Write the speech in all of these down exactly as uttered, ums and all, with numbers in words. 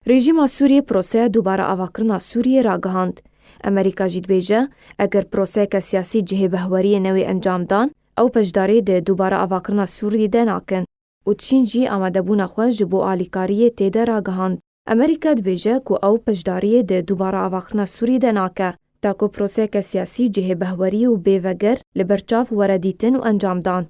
Rejîma Sûriyê proseya dubare avakirina Sûriyê ragihand. Amerîka jî dibêje, eger proseyeke siyasî cihê behweriyê newê encam dan, ew beşdarî di dubare avakirina Sûriyê de nakin û Çîn jî amadebûna xwe ji bo alîkariyê tê de ragihand. Amerîka dibêje ku ew beşdariyê di dubare avakirina Sûriyê de nake, ta ku proseyeke siyasî cihê behweriyê û bêveger li ber çav were dîtin û encam dan.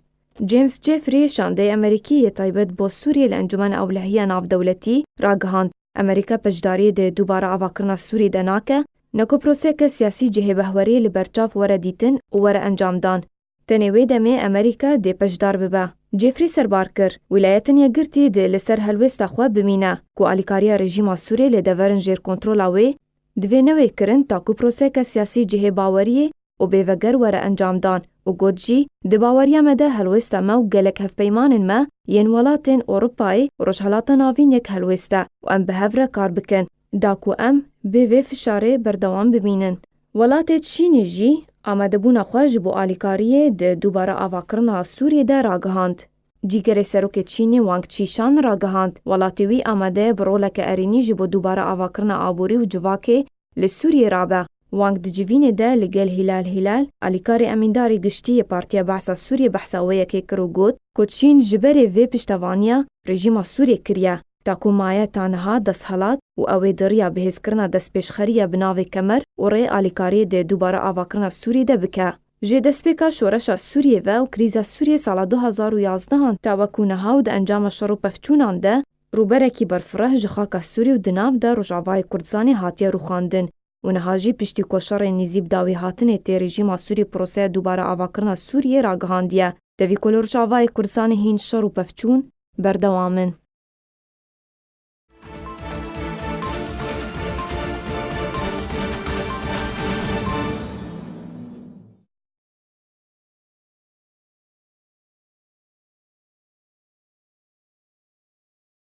James Jeffrey, şandeyê Amerîkî yê taybet bo Sûriyê li Encûmena Ewlehiya Navdewletî, ragihand, Amerîka beşdariyê di dubare avakirina Sûriyê de nake, ne ku proseyeke siyasî cihê behweriyê li ber çav were dîtin û were encam dan. Tenê wê demê Amerîka dê beşdar bibe. Jeffrey serbar kir, Wîlayetên Yekgirtî dê li ser helwêsta xwe bimîne ku alîkariya rejîma Sûriyê li deverin jêr kontrola wê divê newê kirin ta ku proseyeke siyasî cihê baweriyê û bêveger were encam dan û got jî, Di baweriya me de helwêsta me û gelek hevpeymanên me yên welatên Ewropayê û Rojhilata Navîn yek helwêst e û em bi hev re kar bikin, da ku em bê vê fişarê berdewam bimînin. Welatê Çînê jî amadebûna xwe ji bo alîkariyê di dubare avakirina Sûriyê de ragihand. Cîgerê Serokê Çînê Wang Qishan ragihand, welatê wî amade ye bi roleke erênî ji bo dubare avakirina aborî û civakê li Sûriyê rabe. Wang di civînê de li gel Hilal Hilal, alîkarê emîndarê giştî yê Partiya Behsa Sûriyê behsa wê yekê kir û got ku Çîn ji berê vê piştevaniya rejîma Sûriyê kiriye, ta ku maye ta niha desthilat û ew ê di riya bihêzkirina destpêşxeriya bi navê Kemer û rê alîkariyê di dubare avakirina Sûriyê de bike. Ji destpêka şoreşa Sûriyê ve û krîza Sûriyê sala du hazar û yazdehan ta wekû niha û di encama şer û pevçûnan de rûberekî berfireh ji xaka Sûrî û di nav de Rojavayê Kurdistanê hatiye rûxandin û niha jî piştî ku şerê nîzî bi dawî hatinê tê rejîma Sûrî proseya dubare avakirina Sûriyê ragihandiye. Tevî ku li Rojavayê Kurdistanê hîn şer û pevçûn berdewam in.